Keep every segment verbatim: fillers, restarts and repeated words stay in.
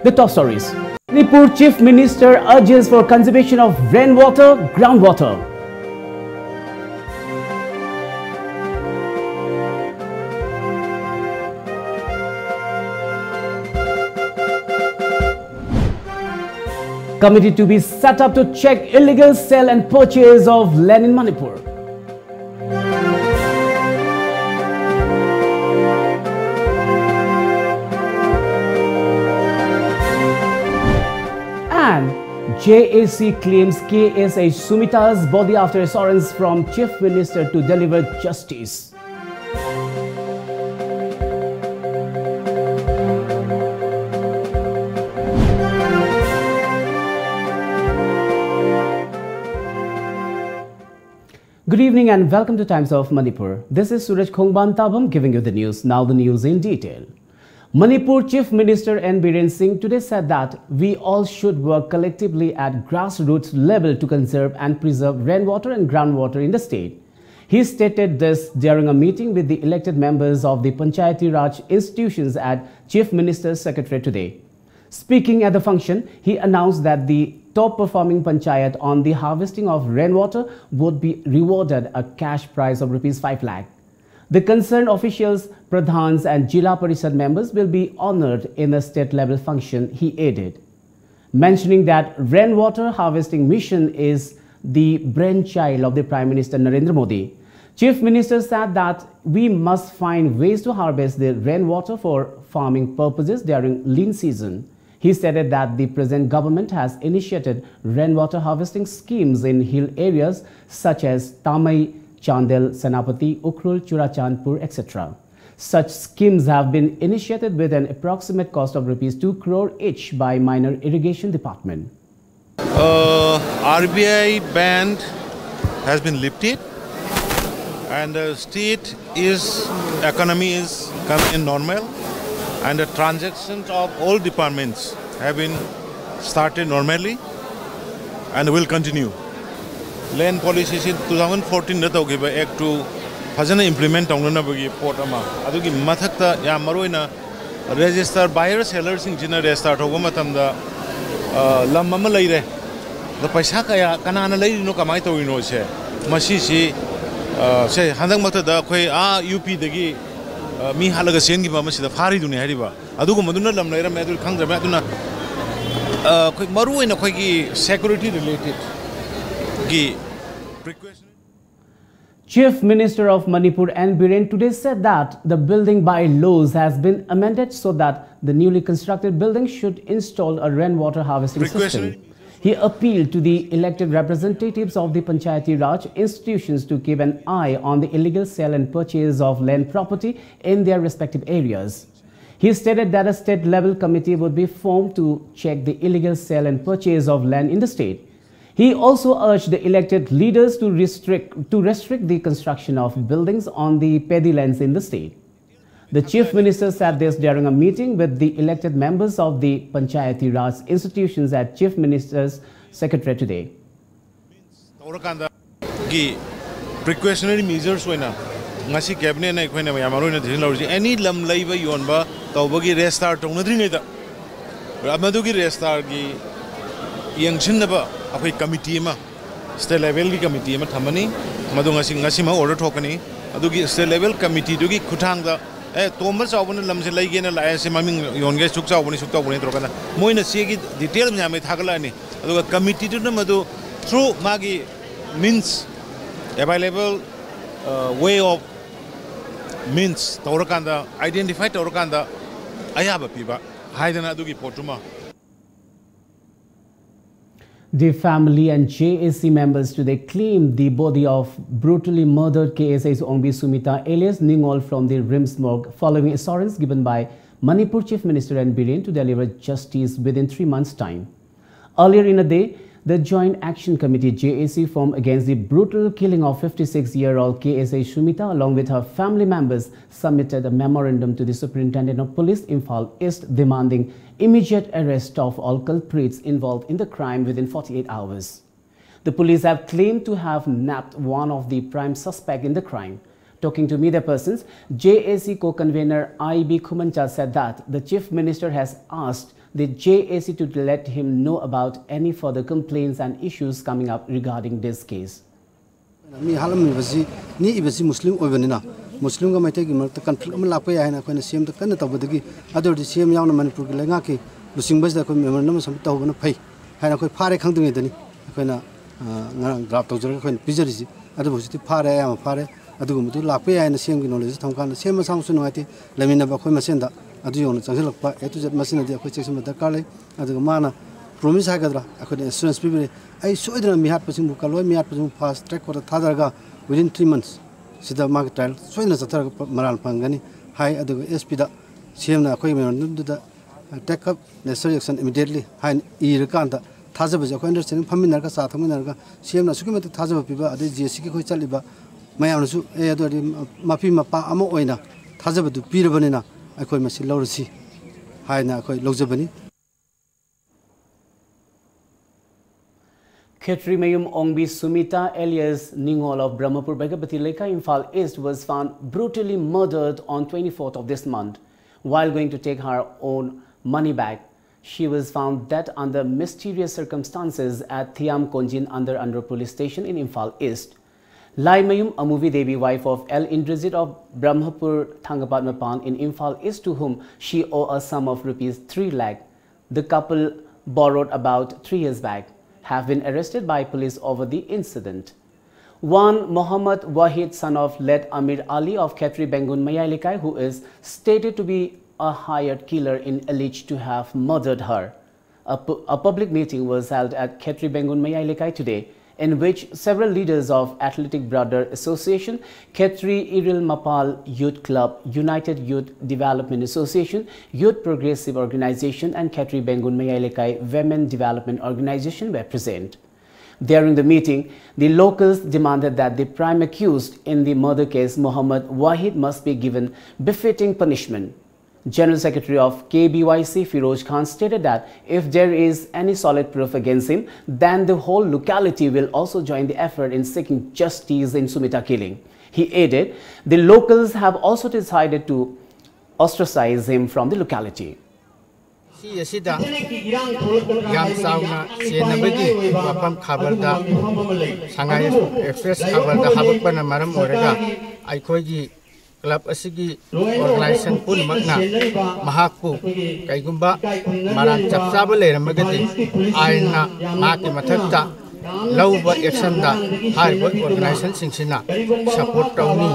The top stories. Manipur Chief Minister urges for conservation of rainwater, groundwater. Committee to be set up to check illegal sale and purchase of land in Manipur. And J A C claims K S H Sumita's body after assurance from Chief Minister to deliver justice. Good evening and welcome to Times of Manipur. This is Suraj Khongban Tabam giving you the news. Now the news in detail. Manipur Chief Minister N Biren Singh today said that we all should work collectively at grassroots level to conserve and preserve rainwater and groundwater in the state. He stated this during a meeting with the elected members of the Panchayati Raj institutions at Chief Minister's Secretariat today. Speaking at the function, he announced that the top performing panchayat on the harvesting of rainwater would be rewarded a cash prize of rupees five lakh. The concerned officials, pradhans and Jila Parishad members will be honored in a state level function, he added. Mentioning that rainwater harvesting mission is the brainchild of the Prime Minister Narendra Modi, Chief Minister said that we must find ways to harvest the rainwater for farming purposes during lean season. He stated that the present government has initiated rainwater harvesting schemes in hill areas such as Tamei, Chandel, Senapati, Ukhrul, Churachandpur, et cetera. Such schemes have been initiated with an approximate cost of rupees two crore each by Minor Irrigation Department. Uh, R B I ban has been lifted, and the state is economy is coming in normal, and the transactions of all departments have been started normally and will continue. Land policy ꯁꯤ two thousand fourteen ꯗ ꯇꯧꯈꯤꯕ act two ꯐꯖꯅ implement ꯇꯧꯅꯅꯕꯒꯤ ꯄꯣꯠ ꯑꯃ, ꯑꯗꯨꯒꯤ ꯃꯊꯛꯇ ꯌꯥꯝ ꯃꯔꯨꯑꯣꯏꯅ Register buyer sellerꯁꯤꯡꯁꯤꯅ register ꯇꯧꯕ ꯃꯇꯝꯗ, ꯑ, ꯂꯝ ꯑꯃ ꯂꯩꯔꯦ, ꯑꯗꯣ ꯄꯩꯁꯥ ꯀꯌꯥ, ꯀꯅꯥꯅ ꯂꯩꯔꯤꯅꯣ, ꯀꯃꯥꯏꯅ ꯇꯧꯔꯤꯅꯣꯁꯦ, ꯃꯁꯤꯁꯤ, ꯑ, ꯁꯦ ꯍꯟꯗꯛꯃꯛꯇꯗ ꯑꯩꯈꯣꯏ ꯑꯥ ꯌꯨ ꯄꯤꯗꯒꯤ, ꯑ, ꯃꯤ ꯍꯥꯠꯂꯒ ꯆꯦꯟꯈꯤꯕ ꯑꯃꯁꯤꯗ ꯐꯥꯔꯤꯗꯨꯅꯤ ꯍꯥꯏꯔꯤꯕ꯫ ꯑꯗꯨꯒꯨꯝꯕꯗꯨꯅ ꯂꯝ ꯂꯩꯔꯝꯃꯦ, ꯑꯗꯨ ꯈꯪꯗ꯭ꯔꯝꯃꯦ꯫ ꯑꯗꯨꯅ, ꯑ, ꯑꯩꯈꯣꯏ ꯃꯔꯨ ꯑꯣꯏꯅ ꯑꯩꯈꯣꯏꯒꯤ security relatedꯒꯤ precaution Chief Minister of Manipur N Biren today said that the building bylaws has been amended so that the newly constructed building should install a rainwater harvesting system. He appealed to the elected representatives of the Panchayati Raj institutions to keep an eye on the illegal sale and purchase of land property in their respective areas. He stated that a state-level committee would be formed to check the illegal sale and purchase of land in the state. He also urged the elected leaders to restrict, to restrict the construction of buildings on the paddy lands in the state. The Chief Minister said this during a meeting with the elected members of the Panchayati Raj institutions at Chief Minister's Secretariat today. ꯇꯧꯔꯀꯥꯟꯗ ꯒꯤ precautionary measures ꯑꯣꯏꯅ ꯉꯁꯤ cabinetꯅ ꯑꯩꯈꯣꯏꯅ ꯌꯥꯝ ꯃꯔꯨ ꯑꯣꯏꯅ decision ꯂꯧꯔꯤꯁꯤ, any ꯂꯝ ꯂꯩꯕ ꯌꯣꯟꯕ ꯇꯧꯕꯒꯤ register ꯇꯧꯅꯗ꯭ꯔꯤꯉꯩꯗ ꯃꯗꯨꯒꯤ registerꯒꯤ ꯌꯦꯡꯁꯤꯟꯅꯕ ꯑꯩꯈꯣꯏ committee ꯑꯃ, state levelꯒꯤ committee ꯑꯃ ꯊꯝꯃꯅꯤ꯫ ꯃꯗꯨ ꯉꯁꯤ, ꯉꯁꯤꯃꯛ order ꯊꯣꯛꯀꯅꯤ꯫ ꯑꯗꯨꯒꯤ state level committeeꯗꯨꯒꯤ ꯈꯨꯠꯊꯥꯡꯗ, "ꯑꯦ, ꯇꯣꯝꯕ ꯆꯥꯎꯕꯅ ꯂꯝꯁꯦ ꯂꯩꯒꯦꯅ ꯂꯥꯛꯑꯦ, ꯁꯤ ꯃꯃꯤꯡ ꯌꯣꯟꯒꯦ, ꯁꯨꯛ ꯆꯥꯎꯕꯅꯤ, ꯁꯨꯛ ꯆꯥꯎꯕꯅꯤ" ꯇꯧꯔꯀꯥꯟꯗ ꯃꯣꯏꯅ ꯆꯦꯒꯤ detail ꯃꯌꯥꯝ ꯑꯩ ꯊꯥꯒꯠꯂꯛꯑꯅꯤ꯫ ꯑꯗꯨꯒ committeeꯗꯨꯅ ꯃꯗꯨ through ꯃꯥꯒꯤ means, available, uh, way of means ꯇꯧꯔꯀꯥꯟꯗ, identify ꯇꯧꯔꯀꯥꯟꯗ ꯑꯌꯥꯕ ꯄꯤꯕ ꯍꯥꯏꯗꯅ ꯑꯗꯨꯒꯤ ꯄꯣꯠꯇꯨꯃ꯫ The family and J A C members today claimed the body of brutally murdered K S A's Ongbi Sumita alias Ningol from the RIMS morgue following assurance given by Manipur Chief Minister N Biren to deliver justice within three months' time. Earlier in the day, the Joint Action Committee, J A C, formed against the brutal killing of fifty-six-year-old K S A Sumita, along with her family members, submitted a memorandum to the Superintendent of Police, Imphal East, demanding immediate arrest of all culprits involved in the crime within forty-eight hours. The police have claimed to have nabbed one of the prime suspect in the crime. Talking to media persons, J A C co-convener I B Khumancha said that the Chief Minister has asked the J A C to let him know about any further complaints and issues coming up regarding this case. ꯃꯤ ꯍꯥꯠꯂꯝꯃꯤꯕꯁꯤ, ꯅꯦꯛꯏꯕꯁꯤ ꯃꯨꯁꯂꯤꯝ ꯑꯣꯏꯕꯅꯤꯅ, ꯃꯨꯁꯂꯤꯝꯒ ꯃꯩꯇꯩꯒꯤ ꯃꯔꯛꯇ conflict ꯑꯃ ꯂꯥꯛꯄ ꯌꯥꯏ ꯍꯥꯏꯅ ꯑꯩꯈꯣꯏꯅ ꯁꯤ ꯑꯦꯝꯗ ꯀꯟꯅ ꯇꯧꯕꯗꯒꯤ, ꯑꯗꯨ ꯑꯣꯏꯔꯗꯤ ꯁꯤ ꯑꯦꯝ ꯌꯥꯎꯅ ꯃꯅꯤꯄꯨꯔꯒꯤ ꯂꯩꯉꯥꯛꯀꯤ ꯂꯨꯆꯤꯡꯕꯁꯤꯗ ꯑꯩꯈꯣꯏ ꯃꯦꯃꯣꯔꯦꯟꯗꯝ ꯑꯃ ꯁꯕꯃꯤꯠ ꯇꯧꯍꯧꯕꯅ ꯐꯩ ꯍꯥꯏꯅ ꯑꯩꯈꯣꯏ ꯐꯥꯔꯦ ꯈꯪꯗ꯭ꯔꯤꯉꯩꯗꯅꯤ ꯑꯩꯈꯣꯏꯅ, ꯑ, ꯉꯔꯥꯡ ꯗ꯭ꯔꯥꯐ ꯇꯧꯖꯔꯒ ꯑꯩꯈꯣꯏꯅ ꯄꯤꯖꯔꯤꯁꯤ꯫ ꯑꯗꯨꯕꯨ ꯍꯧꯖꯤꯛꯇꯤ ꯐꯥꯔꯦ, ꯑꯌꯥꯝꯕ ꯐꯥꯔꯦ꯫ ꯑꯗꯨꯒꯨꯝꯕꯗꯨ ꯂꯥꯛꯄ ꯌꯥꯏꯅ ꯁꯤ ꯑꯦꯝꯒꯤ ꯅꯣꯂꯦꯖꯇ ꯊꯝꯀꯥꯟꯗ, ꯁꯤ ꯑꯦꯝ ꯃꯁꯥꯃꯛꯁꯨ ꯅꯨꯡꯉꯥꯏꯇꯦ, ꯂꯩꯃꯤꯟꯅꯕ ꯑꯩꯈꯣꯏ ꯃꯁꯦꯟꯗ ꯑꯗꯨ ꯌꯧꯅ ꯆꯪꯁꯤꯜꯂꯛꯄ ꯑꯦ ꯇꯨ ꯖꯦꯠ ꯃꯁꯤꯅꯗꯤ ꯑꯩꯈꯣꯏ ꯆꯦꯛꯁꯤꯟꯕ ꯗꯔꯀꯥꯔ ꯂꯩ꯫ ꯑꯗꯨꯒ ꯃꯥꯅ ꯄ꯭ꯔꯣꯃꯤꯁ ꯍꯥꯏꯒꯗ꯭ꯔꯥ, ꯑꯩꯈꯣꯏꯗ ꯑꯦꯁꯨꯔꯦꯟꯁ ꯄꯤꯕꯤꯔꯦ, "ꯑꯩ ꯁꯣꯏꯗꯅ ꯃꯤꯍꯥꯠꯄꯁꯤꯡꯕꯨ ꯀꯜꯂꯣꯏ, ꯃꯤꯍꯥꯠꯄꯁꯤꯡꯕꯨ ꯐꯥꯁ ꯇ꯭ꯔꯦꯛ ꯀꯣꯔꯠꯇ ꯊꯥꯗꯔꯒ within three months ꯁꯤꯗ ꯃꯥꯒꯤ ꯇ꯭ꯔꯥꯏꯌꯦꯜ ꯁꯣꯏꯗꯅ ꯆꯠꯊꯔꯒ ꯃꯔꯥꯜ ꯐꯪꯒꯅꯤ" ꯍꯥꯏ꯫ ꯑꯗꯨꯒ ꯑꯦꯁ ꯄꯤꯗ ꯁꯤ ꯑꯦꯝꯅ ꯑꯩꯈꯣꯏꯒꯤ ꯃꯦꯃꯣꯔꯦꯟꯗꯝꯗꯨꯗ "take up necessary action immediately" ꯍꯥꯏꯅ ꯏꯔꯀꯥꯟꯗ, ꯊꯥꯖꯕꯁꯦ ꯑꯩꯈꯣꯏ ꯑꯟꯗꯔꯁ꯭ꯇꯦꯟꯗꯤꯡ ꯐꯝꯃꯤꯟꯅꯔꯒ ꯆꯥ ꯊꯛꯃꯤꯟꯅꯔꯒ ꯁꯤ ꯑꯦꯝꯅ ꯑꯁꯨꯛꯀꯤ ꯃꯇꯤꯛ ꯊꯥꯖꯕ ꯄꯤꯕ, ꯑꯗꯩ ꯖꯤ ꯑꯦꯁ ꯁꯤꯒꯤ ꯑꯩꯈꯣꯏ ꯆꯠꯂꯤꯕ ꯃꯌꯥꯝꯅꯁꯨ, "ꯑꯦ, ꯑꯗꯨ ꯑꯣꯏꯔꯗꯤ ꯃꯄꯤ ꯃꯄꯥ ꯑꯃ ꯑꯣꯏꯅ ꯊꯥꯖꯕꯗꯨ ꯄꯤꯔꯕꯅꯤꯅ ꯑꯩꯈꯣꯏ ꯃꯁꯤ ꯂꯧꯔꯁꯤ" ꯍꯥꯏꯅ ꯑꯩꯈꯣꯏ ꯂꯧꯖꯕꯅꯤ꯫ Khetrimayum Ongbi Sumita alias Ningol of Brahmapur Begapati Lekha, Imphal East, was found brutally murdered on twenty-fourth of this month while going to take her own money bag. She was found dead under mysterious circumstances at Thiam Konjin Andar Andro Police Station in Imphal East. Laimayum Amuvi Devi, wife of L Indrajit of Brahmapur Thangapat Mapan in Imphal East, to whom she owe a sum of rupees three lakh, the couple borrowed about three years back, have been arrested by police over the incident. One Mohammad Wahid, son of late Amir Ali of Khetri Bengun Mayai Lekai, who is stated to be a hired killer and alleged to have murdered her. A pu-, a public meeting was held at Khetri Bengun Mayai Lekai today, in which several leaders of Athletic Brother Association, Khetri Iril Mapal Youth Club, United Youth Development Association, Youth Progressive Organization, and Khetri Bengun Mayai Lekai Women Development Organization were present. During the meeting, the locals demanded that the prime accused in the murder case, Mohammad Wahid, must be given befitting punishment. General Secretary of K B Y C Firoz Khan stated that if there is any solid proof against him, then the whole locality will also join the effort in seeking justice in Sumita killing. He added, the locals have also decided to ostracize him from the locality. ꯁꯤ ꯑꯁꯤꯗ ꯌꯥꯝ ꯆꯥꯎꯅ ꯆꯦꯟꯅꯕꯒꯤ ꯋꯥꯐꯝ ꯈꯕꯔꯗ, ꯁꯉꯥꯏ express ꯈꯕꯔꯗ ꯍꯥꯞꯄꯛꯄꯅ ꯃꯔꯝ ꯑꯣꯏꯔꯒ ꯑꯩꯈꯣꯏꯒꯤ club ꯑꯁꯤꯒꯤ organisation ꯄꯨꯝꯅꯃꯛꯅ ꯃꯍꯥꯛꯄꯨ ꯀꯩꯒꯨꯝꯕ ꯃꯔꯥꯜ ꯆꯞ ꯆꯥꯕ ꯂꯩꯔꯝꯃꯒꯗꯤ ꯑꯥꯏꯟꯅ ꯃꯍꯥꯛꯀꯤ ꯃꯊꯛꯇ ꯂꯧꯕ ꯑꯦꯛꯁꯟꯗ ꯍꯥꯏꯔꯤꯕ ꯑꯣꯔꯒꯅꯥꯏꯖꯦꯁꯟꯁꯤꯡꯁꯤꯅ ꯁꯄꯣꯔꯠ ꯇꯧꯅꯤ꯫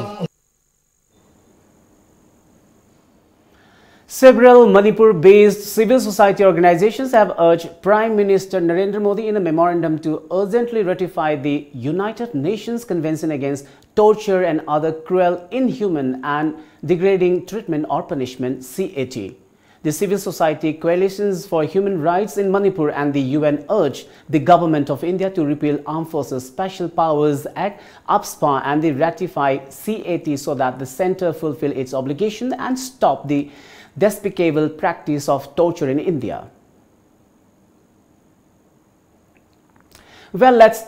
Several Manipur-based civil society organizations have urged Prime Minister Narendra Modi in a memorandum to urgently ratify the United Nations Convention Against Torture and Other Cruel, Inhuman and Degrading Treatment or Punishment, C A T. The civil society Coalitions for Human Rights in Manipur and the U N urge the Government of India to repeal Armed Forces Special Powers Act, AFSPA, and the ratify C A T so that the center fulfill its obligation and stop the despicable practice of torture in India. Well, let's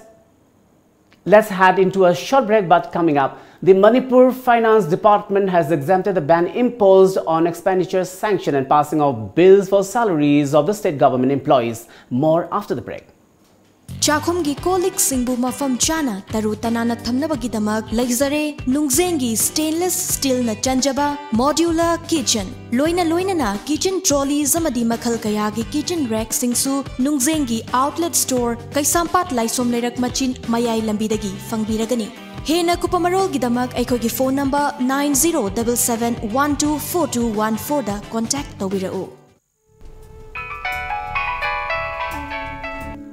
let's head into a short break, but coming up, the Manipur Finance Department has exempted the ban imposed on expenditure sanction and passing of bills for salaries of the state government employees. More after the break. ꯆꯥꯛꯈꯨꯝꯒꯤ ꯀꯣꯜ ꯂꯤꯛꯁꯤꯡꯕꯨ ꯃꯐꯝ ꯆꯥꯅ ꯇꯔꯨ ꯇꯅꯥꯟꯅ ꯊꯝꯅꯕꯒꯤꯗꯃꯛ ꯂꯩꯖꯔꯦ ꯅꯨꯡꯖꯦꯡꯒꯤ stainless steelꯅ ꯆꯟꯖꯕ modular kitchen꯫ ꯂꯣꯏꯅ ꯂꯣꯏꯅꯅ kitchen trolleys ꯑꯃꯗꯤ ꯃꯈꯜ ꯀꯌꯥꯒꯤ kitchen rackꯁꯤꯡꯁꯨ ꯅꯨꯡꯖꯦꯡꯒꯤ outlet store ꯀꯩꯁꯥꯝꯄꯥꯠ ꯂꯥꯏꯁꯣꯝ ꯂꯩꯔꯛ ꯃꯆꯤꯟ ꯃꯌꯥꯏ ꯂꯝꯕꯤꯗꯒꯤ ꯐꯪꯕꯤꯔꯒꯅꯤ꯫ ꯍꯦꯟꯅ ꯀꯨꯞꯄ ꯃꯔꯣꯜꯒꯤꯗꯃꯛ ꯑꯩꯈꯣꯏꯒꯤ phone number nine zero double seven one two four two one fourꯗ contact ꯇꯧꯕꯤꯔꯛꯎ꯫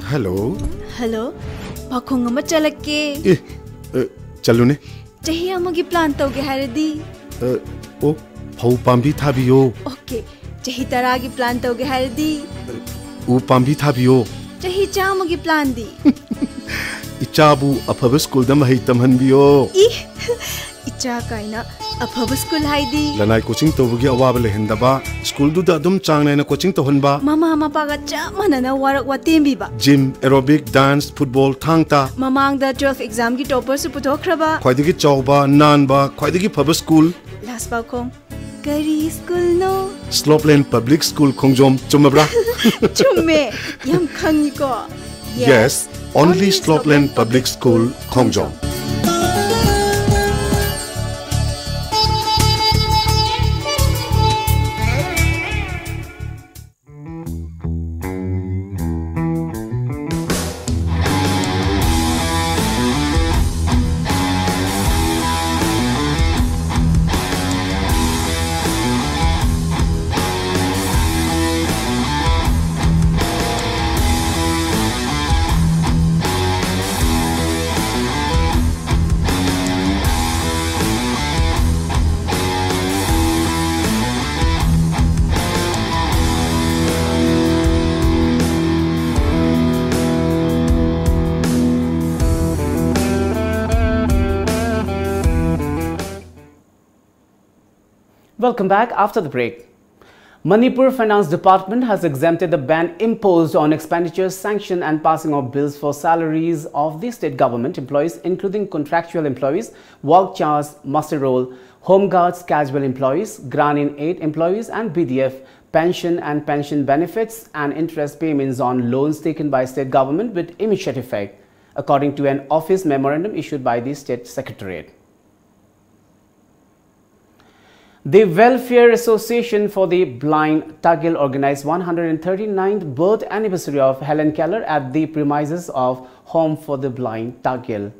ꯍꯜꯂꯣ꯫ ꯍꯜꯂꯣ꯫ ꯄꯥꯈꯣꯡ ꯑꯃ ꯆꯠꯂꯛꯀꯦ꯫ ꯑꯦ, ꯑ, ꯆꯠꯂꯨꯅꯦ꯫ ꯆꯍꯤ ꯑꯃꯒꯤ plan ꯇꯧꯒꯦ ꯍꯥꯏꯔꯗꯤ? ꯑ, ꯑꯣ, ꯐꯧ ꯄꯥꯝꯕꯤ ꯊꯥꯕꯤꯌꯣ꯫ Okay꯫ ꯆꯍꯤ ꯇꯔꯥꯒꯤ plan ꯇꯧꯒꯦ ꯍꯥꯏꯔꯗꯤ? ꯎ ꯄꯥꯝꯕꯤ ꯊꯥꯕꯤꯌꯣ꯫ ꯆꯍꯤ ꯆꯥꯝꯃꯒꯤ planꯗꯤ? ꯏꯆꯥꯕꯨ ꯑꯐꯕ ꯁ꯭ꯀꯨꯜꯗ ꯃꯍꯩ ꯇꯝꯍꯟꯕꯤꯌꯣ꯫ ꯏ! ꯀꯥꯏꯅ ꯑꯐꯕ ꯁ꯭ꯀꯨꯜ ꯍꯥꯏꯗꯤ? ꯂꯅꯥꯏ ꯀꯣꯆꯤꯡ ꯇꯧꯕꯒꯤ ꯑꯋꯥꯕ ꯂꯩꯍꯟꯗꯕ, ꯁ꯭ꯀꯨꯜꯗꯨꯗ ꯑꯗꯨꯝ ꯆꯥꯡ ꯅꯥꯏꯅ ꯀꯣꯆꯤꯡ ꯇꯧꯍꯟꯕ, ꯃꯃꯥ ꯃꯄꯥꯒ ꯆꯞ ꯃꯥꯟꯅꯅ ꯋꯥꯔꯛ ꯋꯥꯇꯦꯝꯕꯤꯕ꯫ ꯖꯤꯝ, ꯑꯦꯔꯣꯕꯤꯛ, ꯗꯥꯟꯁ, ꯐꯨꯠꯕꯣꯜ, ꯊꯥꯡ ꯇꯥ꯫ ꯃꯃꯥꯡꯗ ꯇꯨꯋꯦꯜꯐ ꯑꯦꯛꯖꯥꯝꯒꯤ ꯇꯣꯄꯔꯁꯨ ꯄꯨꯊꯣꯛꯈ꯭ꯔꯕ꯫ ꯈ꯭ꯋꯥꯏꯗꯒꯤ ꯆꯥꯎꯕ, ꯅꯥꯟꯕ, ꯈ꯭ꯋꯥꯏꯗꯒꯤ ꯐꯕ ꯁ꯭ꯀꯨꯜ꯫ ꯂꯥꯁ ꯄꯥꯎꯈꯣꯡ, ꯀꯔꯤ ꯁ꯭ꯀꯨꯜꯅꯣ? ꯁ꯭ꯂꯣꯞꯂꯦꯟ ꯄꯕ꯭ꯂꯤꯛ ꯁ꯭ꯀꯨꯜ ꯈꯣꯡꯖꯣꯝ꯫ ꯆꯨꯝꯃꯕ꯭ꯔꯥ? ꯆꯨꯝꯃꯦ, ꯌꯥꯝ ꯈꯪꯉꯤꯀꯣ꯫ Yes, only Slopland Public School, Khongjom. Welcome back after the break. Manipur Finance Department has exempted the ban imposed on expenditure sanction and passing of bills for salaries of the state government employees, including contractual employees, work charge, muster roll, home guards, casual employees, grant in aid employees, and B D F pension and pension benefits and interest payments on loans taken by state government with immediate effect, according to an office memorandum issued by the state secretariat. The Welfare Association for the Blind Tagil organized one hundred thirty-ninth birth anniversary of Helen Keller at the premises of Home for the Blind Tagil.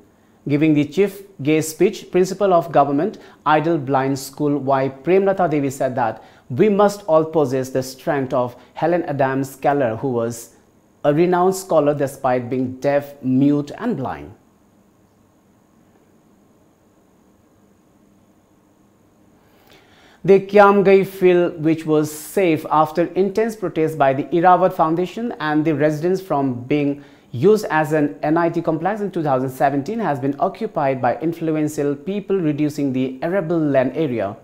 Giving the chief guest speech, Principal of Government Ideal Blind School Y Premlata Devi said that we must all possess the strength of Helen Adams Keller, who was a renowned scholar despite being deaf, mute, and blind. The Kiamgai field, which was safe after intense protest by the Irawat Foundation and the residents from being used as an N I T complex in two thousand seventeen, has been occupied by influential people, reducing the arable land area.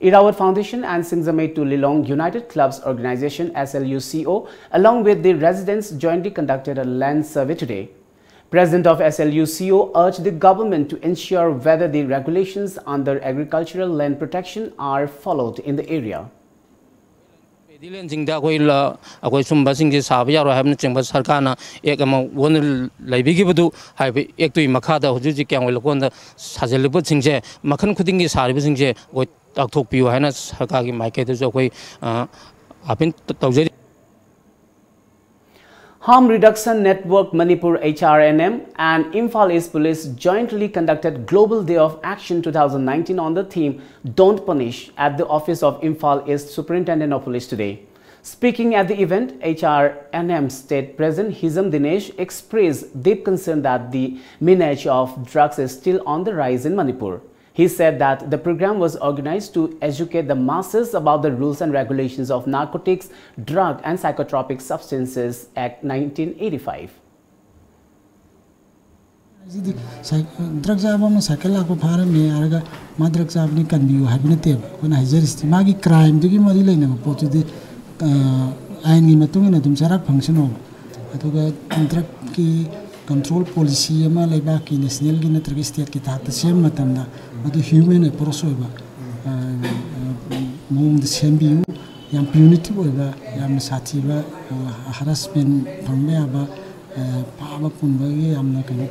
Irrawaddy Foundation and Singzamei to Lilong United Clubs Organization, S L U C O, along with the residents, jointly conducted a land survey today. President of S L U C O urged the government to ensure whether the regulations under agricultural land protection are followed in the area. Paddy ꯂꯦꯟꯁꯤꯡꯗ ꯑꯩꯈꯣꯏ ꯂ- ꯑꯩꯈꯣꯏ ꯁꯨꯝꯕꯁꯤꯡꯁꯦ ꯁꯥꯕ ꯌꯥꯔꯣꯏ ꯍꯥꯏꯕꯅꯆꯤꯡꯕ ꯁꯔꯀꯥꯔꯅ ꯑꯦꯛ ꯑꯃ ꯑꯣꯟꯅ ꯂꯩꯕꯤꯈꯤꯕꯗꯨ, ꯍꯥꯏꯕ ꯑꯦꯛꯇꯨꯒꯤ ꯃꯈꯥꯗ ꯍꯧꯖꯤꯛ ꯍꯧꯖꯤꯛ ꯀ꯭ꯌꯥꯝꯒꯩ ꯂꯧꯀꯣꯟꯗ ꯁꯥꯖꯤꯜꯂꯤꯕꯁꯤꯡꯁꯦ, ꯃꯈꯜ ꯈꯨꯗꯤꯡꯒꯤ ꯁꯥꯔꯤꯕꯁꯤꯡꯁꯦ ꯑꯩꯈꯣꯏ ꯇꯥꯛꯊꯣꯛꯄꯤꯌꯨ ꯍꯥꯏꯅ ꯁꯔꯀꯥꯔꯒꯤ ꯃꯥꯏꯀꯩꯗꯁꯨ ꯑꯩꯈꯣꯏ, ꯑ, ꯑꯥꯄꯤꯜ ꯇꯧꯖꯔꯤ꯫ Harm Reduction Network Manipur, H R N M, and Imphal East Police jointly conducted Global Day of Action two thousand nineteen on the theme Don't Punish at the office of Imphal East Superintendent of Police today. Speaking at the event, H R N M State President Hizam Dinesh expressed deep concern that the menace of drugs is still on the rise in Manipur. He said that the program was organized to educate the masses about the rules and regulations of Narcotics, Drug and Psychotropic Substances Act nineteen eighty-five. CD drug ꯆꯥꯕ ꯑꯃ cycle ꯂꯥꯛꯄ ꯐꯥꯔꯝꯃꯦ ꯍꯥꯏꯔꯒ ꯃꯥ drug ꯆꯥꯕꯅꯤ ꯀꯟꯕꯤꯌꯨ ꯍꯥꯏꯕ ꯅꯠꯇꯦꯕ꯫ ꯑꯩꯈꯣꯏꯅ ꯍꯥꯏꯖꯔꯤꯁꯤꯗꯤ ꯃꯥꯒꯤ ꯀ꯭ꯔꯥꯏꯝꯗꯨꯒꯤ ꯃꯔꯤ ꯂꯩꯅꯕ ꯄꯣꯠꯇꯨꯗꯤ, ꯑ, ꯑꯥꯏꯟꯒꯤ ꯃꯇꯨꯡ ꯏꯟꯅ ꯑꯗꯨꯝ ꯆꯔꯥꯛ ꯐꯪꯁꯅꯣꯕ꯫ ꯑꯗꯨꯒ ꯗ꯭ꯔꯒꯀꯤ ꯀꯟꯇ꯭ꯔꯣꯜ ꯄꯣꯂꯤꯁꯤ ꯑꯃ ꯂꯩꯕꯥꯛꯀꯤ ꯅꯦꯁꯅꯦꯜꯒꯤ ꯅꯠꯇ꯭ꯔꯒ ꯁ꯭ꯇꯦꯠꯀꯤ ꯊꯥꯛꯇ ꯁꯦꯝꯕ ꯃꯇꯝꯗ ꯃꯗꯨ ꯍ꯭ꯌꯨꯃꯦꯟ ꯑꯦꯄ꯭ꯔꯣꯆ ꯑꯣꯏꯕ, ꯑ, ꯑ, ꯃꯑꯣꯡꯗ ꯁꯦꯝꯕꯤꯌꯨ꯫ ꯌꯥꯝ ꯄ꯭ꯌꯨꯅꯤꯇꯤꯚ ꯑꯣꯏꯕ, ꯌꯥꯝꯅ ꯁꯥꯊꯤꯕ, ꯑ, ꯍꯔꯥꯁꯃꯦꯟ ꯐꯪꯕ ꯌꯥꯕ, ꯑ, ꯐꯥꯕ ꯄꯨꯟꯕꯒꯤ ꯌꯥꯝꯅ ꯀꯩꯅꯣ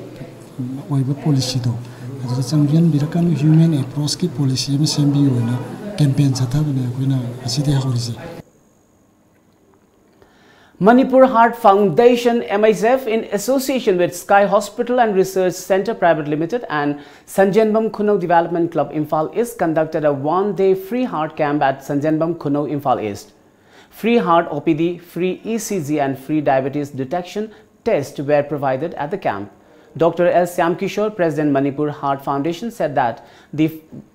ꯑꯣꯏꯕ ꯄꯣꯂꯤꯁꯤꯗꯣ ꯑꯗꯨꯗ ꯆꯪꯁꯤꯟꯕꯤꯔꯛꯀꯅꯨ, ꯍ꯭ꯌꯨꯃꯦꯟ ꯑꯦꯄ꯭ꯔꯣꯆꯀꯤ ꯄꯣꯂꯤꯁꯤ ꯑꯃ ꯁꯦꯝꯕꯤꯌꯨ ꯍꯥꯏꯅ ꯀꯦꯝꯄꯦꯟ ꯆꯠꯊꯕꯅꯦ ꯑꯩꯈꯣꯏꯅ ꯉꯁꯤꯗꯒꯤ ꯍꯧꯔꯤꯁꯦ꯫ Manipur Heart Foundation, M H F, in association with Sky Hospital and Research Centre Private Limited and Sanjenbam Khunou Development Club Imphal East, conducted a one-day free heart camp at Sanjenbam Khunou, Imphal East. Free heart O P D, free E C G and free diabetes detection tests were provided at the camp. Doctor L Shyamkishore, President Manipur Heart Foundation, said that the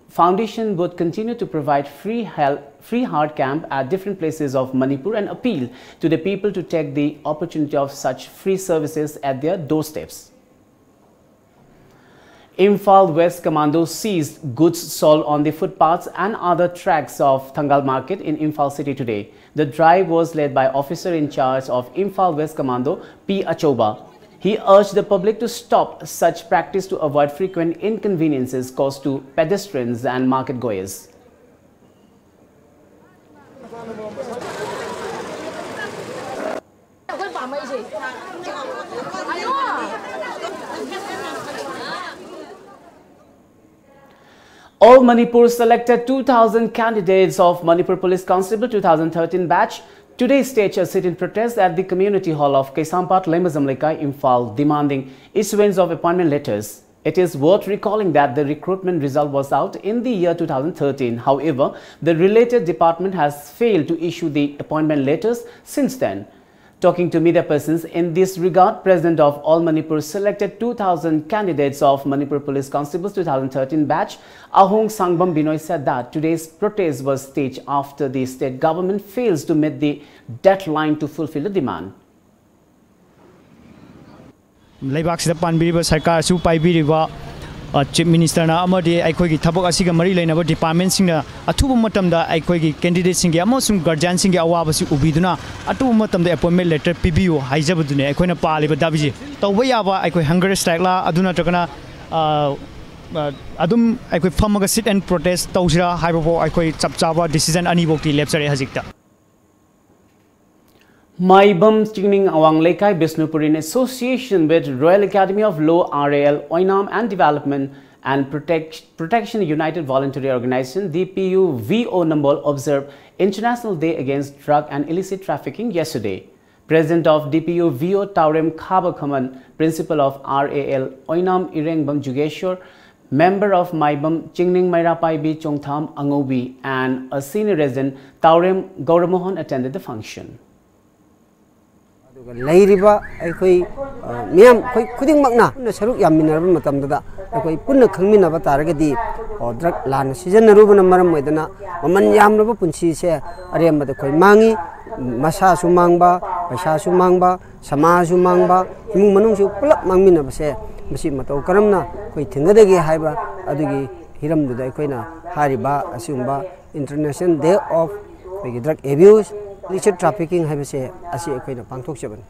Foundation would continue to provide free health, free heart camp at different places of Manipur and appeal to the people to take the opportunity of such free services at their doorsteps. Imphal West Commando seized goods sold on the footpaths and other tracts of Thangal Market in Imphal city today. The drive was led by officer in charge of Imphal West Commando, P Achoba. He urged the public to stop such practice to avoid frequent inconveniences caused to pedestrians and market goers. All Manipur selected two thousand candidates of Manipur Police Constable two thousand thirteen batch today staged a sit-in protest at the community hall of Kaisampad, Leimajam Leikai, Imphal, demanding issuance of appointment letters. It is worth recalling that the recruitment result was out in the year two thousand thirteen. However, the related department has failed to issue the appointment letters since then. Talking to media persons in this regard, President of All Manipur selected two thousand candidates of Manipur Police Constables two thousand thirteen batch, Ahong Sangbam Binoy, said that today's protest was staged after the state government fails to meet the deadline to fulfill the demand. ꯂꯩꯕꯥꯛꯁꯤꯗ ꯄꯥꯟꯕꯤꯔꯤꯕ ꯁꯔꯀꯥꯔꯁꯨ ꯄꯥꯏꯕꯤꯔꯤꯕ chief ꯃꯤꯅꯤꯁꯇꯔꯅ ꯑꯃꯗꯤ ꯑꯩꯈꯣꯏꯒꯤ ꯊꯕꯛ ꯑꯁꯤꯒ ꯃꯔꯤ ꯂꯩꯅꯕ ꯗꯤꯄꯥꯔꯠꯃꯦꯟꯁꯤꯡꯅ ꯑꯊꯨꯕ ꯃꯇꯝꯗ ꯑꯩꯈꯣꯏꯒꯤ ꯀꯦꯟꯗꯤꯗꯦꯠꯁꯤꯡꯒꯤ ꯑꯃꯁꯨꯡ ꯒꯥꯔꯖꯤꯌꯥꯟꯁꯤꯡꯒꯤ ꯑꯋꯥꯕꯁꯤ ꯎꯕꯤꯗꯨꯅ ꯑꯇꯨꯞꯄ ꯃꯇꯝꯗ ꯑꯦꯄꯣꯏꯟꯃꯦꯟ ꯂꯦꯇꯔ ꯄꯤꯕꯤꯌꯨ ꯍꯥꯏꯖꯕꯗꯨꯅꯦ ꯑꯩꯈꯣꯏꯅ ꯄꯥꯜꯂꯤꯕ ꯗꯥꯕꯤꯁꯦ꯫ ꯇꯧꯕ ꯌꯥꯕ ꯑꯩꯈꯣꯏ ꯍꯪꯒꯔ ꯁ꯭ꯇ꯭ꯔꯥꯏꯛꯂꯥ ꯑꯗꯨ ꯅꯠꯇ꯭ꯔꯒꯅ ꯑꯗꯨꯝ ꯑꯩꯈꯣꯏ ꯐꯝꯃꯒ ꯁꯤꯠ ꯑꯦꯟ ꯄ꯭ꯔꯣꯇꯦꯁ ꯇꯧꯁꯤꯔꯥ ꯍꯥꯏꯕꯐꯥꯎ ꯑꯩꯈꯣꯏ ꯆꯞ ꯆꯥꯕ ꯗꯤꯁꯤꯖꯟ ꯑꯅꯤꯐꯥꯎꯗꯤ ꯂꯦꯞꯆꯔꯦ ꯍꯧꯖꯤꯛꯇ꯫ Maibam Chingning Awang Leikai Bishnupur, in association with Royal Academy of Law, R A L, Oinam and Development and Protect, Protection United Voluntary Organization, D P U V O Nambol, observed International Day Against Drug and Illicit Trafficking yesterday. President of D P U V O Taurem Khaba Khaman, Principal of R A L Oinam Irengbam Jugeshwar, member of Maibam Chingning Mairapaibi Chongtham Angobi, and a senior resident Taurem Gauramohan attended the function. ꯑꯗꯨꯒ ꯂꯩꯔꯤꯕ ꯑꯩꯈꯣꯏ ꯃꯤꯌꯥꯝ ꯑꯩꯈꯣꯏ ꯈꯨꯗꯤꯡꯃꯛꯅ ꯄꯨꯟꯅ ꯁꯔꯨꯛ ꯌꯥꯃꯤꯟꯅꯔꯕ ꯃꯇꯝꯗꯨꯗ ꯑꯩꯈꯣꯏ ꯄꯨꯟꯅ ꯈꯪꯃꯤꯟꯅꯕ ꯇꯥꯔꯒꯗꯤ ꯗ꯭ꯔꯒ ꯂꯥꯟꯅ ꯁꯤꯖꯤꯟꯅꯔꯨꯕꯅ ꯃꯔꯝ ꯑꯣꯏꯗꯅ ꯃꯃꯜ ꯌꯥꯝꯂꯕ ꯄꯨꯟꯁꯤꯁꯦ ꯑꯔꯦꯝꯕꯗ ꯑꯩꯈꯣꯏ ꯃꯥꯡꯉꯤ꯫ ꯃꯁꯥꯁꯨ ꯃꯥꯡꯕ, ꯄꯩꯁꯥꯁꯨ ꯃꯥꯡꯕ, ꯁꯃꯥꯖꯁꯨ ꯃꯥꯡꯕ, ꯏꯃꯨꯡ ꯃꯅꯨꯡꯁꯨ ꯄꯨꯂꯞ ꯃꯥꯡꯃꯤꯟꯅꯕꯁꯦ, ꯃꯁꯤ ꯃꯇꯧ ꯀꯔꯝꯅ ꯑꯩꯈꯣꯏ ꯊꯤꯡꯒꯗꯒꯦ ꯍꯥꯏꯕ ꯑꯗꯨꯒꯤ ꯍꯤꯔꯝꯗꯨꯗ ꯑꯩꯈꯣꯏꯅ ꯍꯥꯏꯔꯤꯕ ꯑꯁꯤꯒꯨꯝꯕ International Day of ꯑꯩꯈꯣꯏꯒꯤ Drug Abuse, Illicit Trafficking ꯍꯥꯏꯕꯁꯦ ꯑꯁꯤ ꯑꯩꯈꯣꯏꯅ ꯄꯥꯡꯊꯣꯛꯆꯕꯅꯤ꯫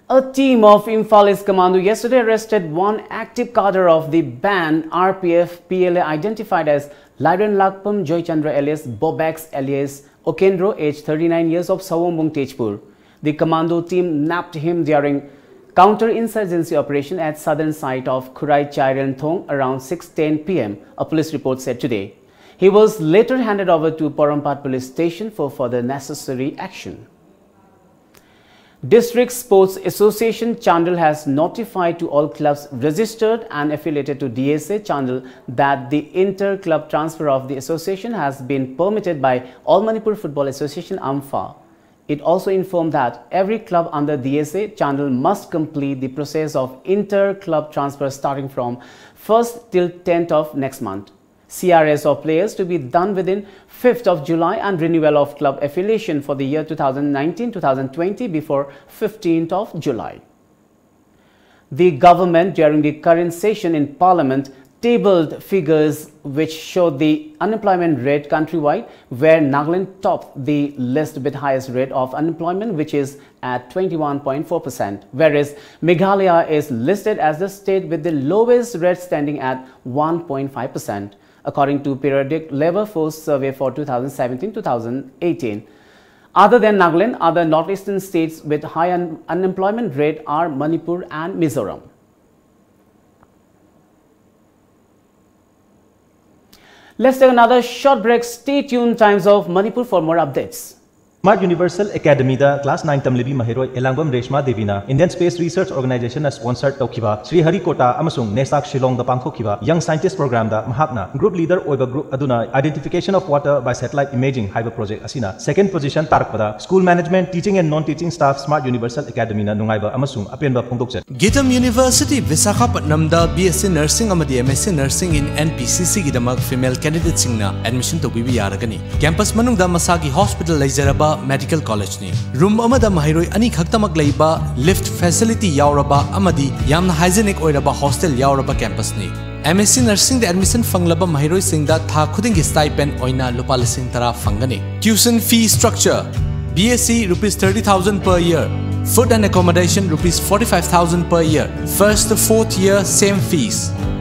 A team of Imphal East Commando yesterday arrested one active cadre of the banned R P F P L A identified as Lairen Lakpam Joychandra alias Bobex alias Okendro, aged thirty-nine years, of Sawombong, Tezpur. The commando team nabbed him during counter-insurgency operation at southern side of Khurai Chairen Thong around six ten p m, a police report said today. He was later handed over to Porompat police station for further necessary action. District Sports Association Chandel has notified to all clubs registered and affiliated to D S A Chandel that the inter-club transfer of the association has been permitted by All Manipur Football Association, AMFA. It also informed that every club under D S A Chandel must complete the process of inter-club transfer starting from first till tenth of next month. C R S of players to be done within fifth of July and renewal of club affiliation for the year two thousand nineteen two thousand twenty before fifteenth of July. The government during the current session in Parliament tabled figures which showed the unemployment rate countrywide, where Nagaland topped the list with highest rate of unemployment, which is at twenty-one point four percent, whereas Meghalaya is listed as the state with the lowest rate, standing at one point five percent, according to periodic labor force survey for two thousand seventeen two thousand eighteen. Other than Nagaland, other northeastern states with high un- unemployment rate are Manipur and Mizoram. Let's take another short break. Stay tuned, Times of Manipur, for more updates. Smart Universal Academy the class nine ꯇꯝꯂꯤꯕꯤ ꯃꯍꯩꯔꯣꯏ ꯑꯦꯂꯥꯡꯕꯝ Reshma ꯗꯦꯕꯤꯅ Indian Space Research Organization ꯅ sponsor ꯇꯧꯈꯤꯕ ꯁ꯭ꯔꯤ ꯍꯔꯤꯀꯣꯇꯥ ꯑꯃꯁꯨꯡ ꯅꯦꯁꯇꯥꯛ ꯁꯤꯂꯣꯡꯗ ꯄꯥꯡꯊꯣꯛꯈꯤꯕ Young Scientist Program ꯗ ꯃꯍꯥꯛꯅ group leader ꯑꯣꯏꯕ group ꯑꯗꯨꯅ Identification of Water by Satellite Imaging ꯍꯥꯏꯕ project ꯑꯁꯤꯅ second position ꯇꯥꯔꯛꯄꯗ school management, teaching and non-teaching staff, Smart Universal Academy ꯅ ꯅꯨꯡꯉꯥꯏꯕ ꯑꯃꯁꯨꯡ ꯑꯄꯦꯟꯕ ꯐꯣꯡꯗꯣꯛꯆꯔꯤ꯫ ꯒꯤꯇꯝ university ꯕꯤꯁꯥꯈꯥꯄꯠꯅꯝꯗ B S C Nursing ꯑꯃꯗꯤ M S C Nursing in N P C C ꯒꯤꯗꯃꯛ female candidate ꯁꯤꯡꯅ admission ꯇꯧꯕꯤꯕ ꯌꯥꯔꯒꯅꯤ꯫ Campus ꯃꯅꯨꯡꯗ ꯃꯁꯥꯒꯤ hospital ꯂꯩꯖꯔꯕ medical college ꯅꯤ꯫ Room ꯑꯃꯗ ꯃꯍꯩꯔꯣꯏ ꯑꯅꯤ ꯈꯛꯇꯃꯛ ꯂꯩꯕ, lift facility ꯌꯥꯎꯔꯕ ꯑꯃꯗꯤ ꯌꯥꯝꯅ hygienic ꯑꯣꯏꯔꯕ hostel ꯌꯥꯎꯔꯕ campus ꯅꯤ꯫ M S C Nursing ꯗ admission ꯐꯪꯂꯕ ꯃꯍꯩꯔꯣꯏꯁꯤꯡꯗ ꯊꯥ ꯈꯨꯗꯤꯡꯒꯤ stipend ꯑꯣꯏꯅ ꯂꯨꯄꯥ ꯂꯤꯁꯤꯡ ꯇꯔꯥ ꯐꯪꯒꯅꯤ꯫ Tuition fee structure: B S C rupees thirty thousand per year, food and accommodation rupees forty-five thousand per year, first to fourth year same fees.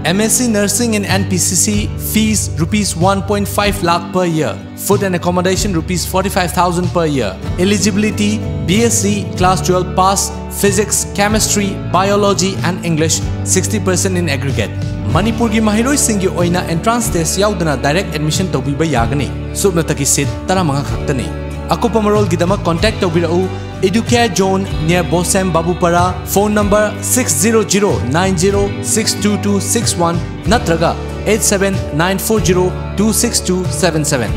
M S C Nursing in N P C C, fees rupees one point five lakh per year, food and accommodation rupees forty-five thousand per year. Eligibility: B S C, class twelve pass, physics, chemistry, biology and English, sixty percent in aggregate. ꯃꯅꯤꯄꯨꯔꯒꯤ ꯃꯍꯩꯔꯣꯏꯁꯤꯡꯒꯤ ꯑꯣꯏꯅ entrance test ꯌꯥꯎꯗꯅ direct admission ꯇꯧꯕꯤꯕ ꯌꯥꯒꯅꯤ꯫ ꯁꯨꯞꯅꯇꯒꯤ seat ꯇꯔꯥꯃꯉꯥ ꯈꯛꯇꯅꯤ꯫ ꯑꯀꯨꯞꯄ ꯃꯔꯣꯜꯒꯤꯗꯃꯛ contact ꯇꯧꯕꯤꯔꯛꯎ Educare Zone near Bosem Babupara, phone number six zero zero nine zero six two two six one ꯅꯠꯇ꯭ꯔꯒ eight seven nine four zero two six two seven seven꯫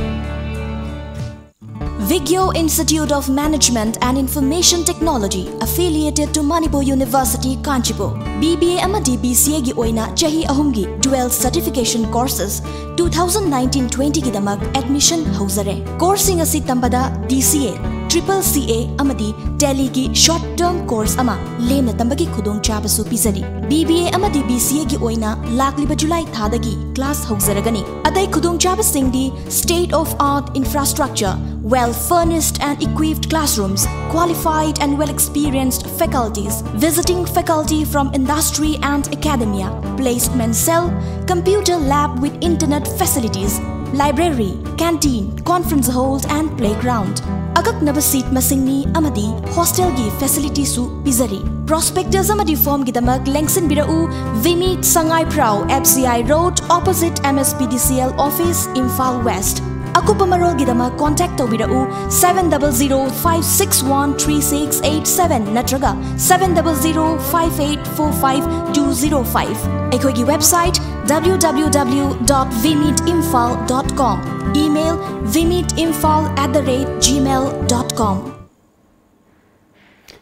Vigyo Institute of Management and Information Technology, affiliated to Manipur University, Kanchipur. B B A ꯑꯃꯗꯤ B C A ꯒꯤ ꯑꯣꯏꯅ ꯆꯍꯤ ꯑꯍꯨꯝꯒꯤ dual certification courses two thousand nineteen twenty ꯒꯤꯗꯃꯛ admission ꯍꯧꯖꯔꯦ꯫ Course ꯁꯤꯡ ꯑꯁꯤ ꯇꯝꯕꯗ D C A, triple C A ꯑꯃꯗꯤ Tally ꯒꯤ short term course ꯑꯃ ꯂꯦꯝꯅ ꯇꯝꯕꯒꯤ ꯈꯨꯗꯣꯡꯆꯥꯕꯁꯨ ꯄꯤꯖꯔꯤ꯫ B B A ꯑꯃꯗꯤ B C A ꯒꯤ ꯑꯣꯏꯅ ꯂꯥꯛꯂꯤꯕ July ꯊꯥꯗꯒꯤ class ꯍꯧꯖꯔꯒꯅꯤ꯫ ꯑꯇꯩ ꯈꯨꯗꯣꯡꯆꯥꯕꯁꯤꯡꯗꯤ state of art infrastructure, well furnished and equipped classrooms, qualified and well experienced faculties, visiting faculty from industry and academia, placement cell, computer lab with internet facilities, library, canteen, conference hall and playground꯫ ꯑꯀꯛꯅꯕ seat ꯃꯁꯤꯡꯅꯤ ꯑꯃꯗꯤ hostel ꯒꯤ facility ꯁꯨ ꯄꯤꯖꯔꯤ꯫ Prospectus ꯑꯃꯗꯤ form ꯒꯤꯗꯃꯛ ꯂꯦꯡꯁꯤꯟꯕꯤꯔꯛꯎ Vimit Sangaiphrao, F C I Road, opposite M S P D C L office, Imphal West꯫ ꯑꯀꯨꯞꯄ ꯃꯔꯣꯜꯒꯤꯗꯃꯛ contact ꯇꯧꯕꯤꯔꯛꯎ seven double zero five six one three six eight seven ꯅꯠꯇ꯭ꯔꯒ seven double zero five eight four five two zero five꯫ ꯑꯩꯈꯣꯏꯒꯤ website W W W dot vimeetimphal dot com, email vimeetimphal at the rate gmail dot com.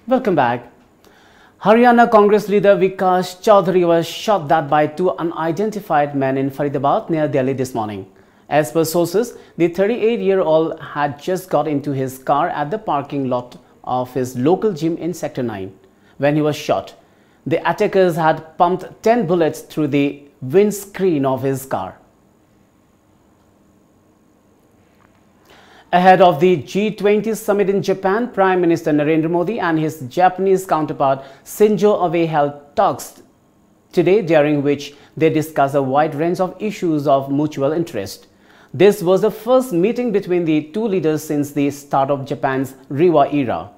Welcome back. Haryana Congress leader Vikash Chaudhary was shot dead by two unidentified men in Faridabad near Delhi this morning. As per sources, the thirty-eight-year-old had just got into his car at the parking lot of his local gym in Sector nine when he was shot. The attackers had pumped ten bullets through the windscreen of his car. Ahead of the G twenty summit in Japan, Prime Minister Narendra Modi and his Japanese counterpart Shinzo Abe held talks today, during which they discussed a wide range of issues of mutual interest. This was the first meeting between the two leaders since the start of Japan's Reiwa era.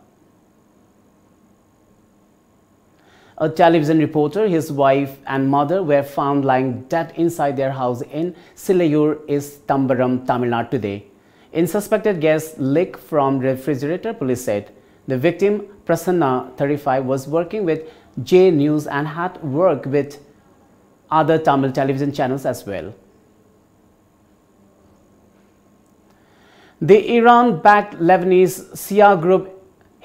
A television reporter, his wife, and mother were found lying dead inside their house in Silayur, East Tambaram, Tamil Nadu today. In suspected gas leak from refrigerator, police said. The victim, Prasanna, thirty-five, was working with J News and had worked with other Tamil television channels as well. The Iran-backed Lebanese Shia group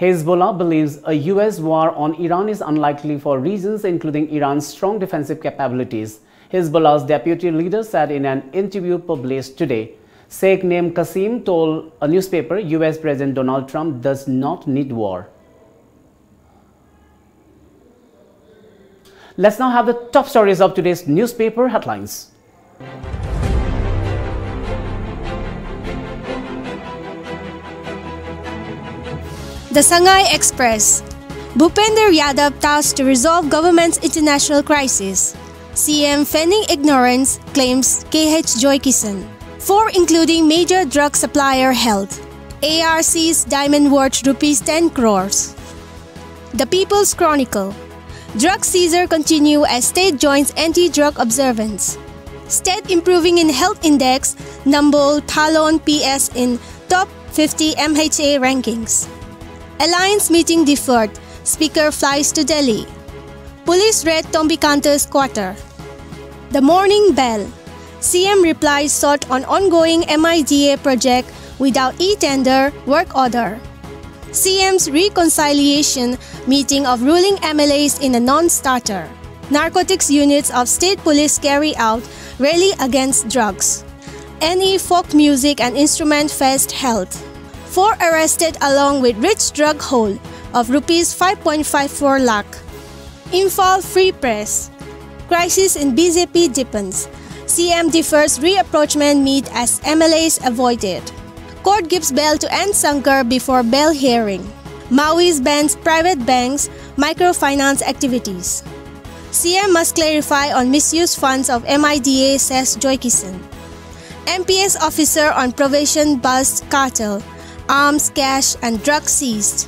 Hezbollah believes a U S war on Iran is unlikely for reasons including Iran's strong defensive capabilities. Hezbollah's deputy leader said in an interview published today. Sheikh Naim Qassem told a newspaper U S President Donald Trump does not need war. Let's now have the top stories of today's newspaper headlines. The Sangai Express. Bhupender Yadav tasked to resolve government's international crisis. C M feigning ignorance, claims K H Joykisan. Four including major drug supplier held. A R C's diamond worth rupees ten crores. The People's Chronicle. Drug seizure continue as state joins anti-drug observance. State improving in health index, Nambol Thalon P S in top fifty M H A rankings. Alliance meeting deferred, speaker flies to Delhi. Police raid Tombikanta's quarter. The morning bell. C M replies sought on ongoing M I D A project without e-tender work order. C M's reconciliation meeting of ruling M L As in a non-starter. Narcotics units of state police carry out rally against drugs. N E Folk Music and Instrument Fest held. Four arrested along with rich drug haul of rupees five point five four lakh. Imphal Free Press. Crisis in B J P deepens. C M defers reapproachment meet as M L As avoided. Court gives bail to N Shankar before bail hearing. Maoist bans private banks, microfinance activities. C M must clarify on misuse funds of M I D A, says Joy Kisan. M P S officer on probation busts cartel, arms, cash and drugs seized.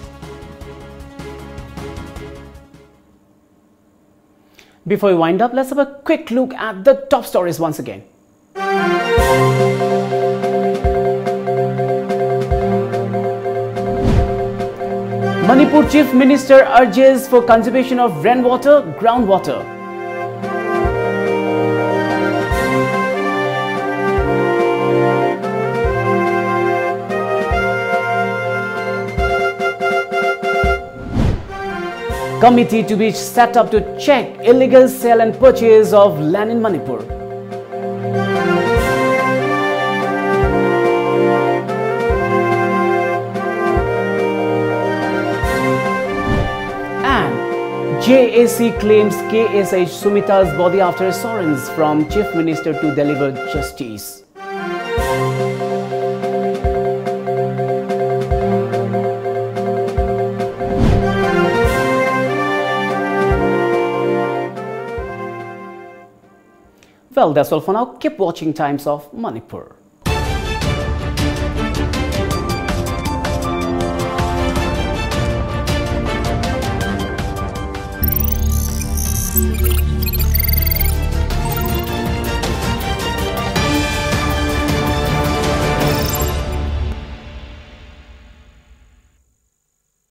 Before we wind up, let's have a quick look at the top stories once again. Manipur Chief Minister urges for conservation of rainwater, groundwater. Committee to be set up to check illegal sale and purchase of land in Manipur. And J A C claims K S H Sumita's body after assurance from Chief Minister to deliver justice. Well, that's all for now. Keep watching Times of Manipur.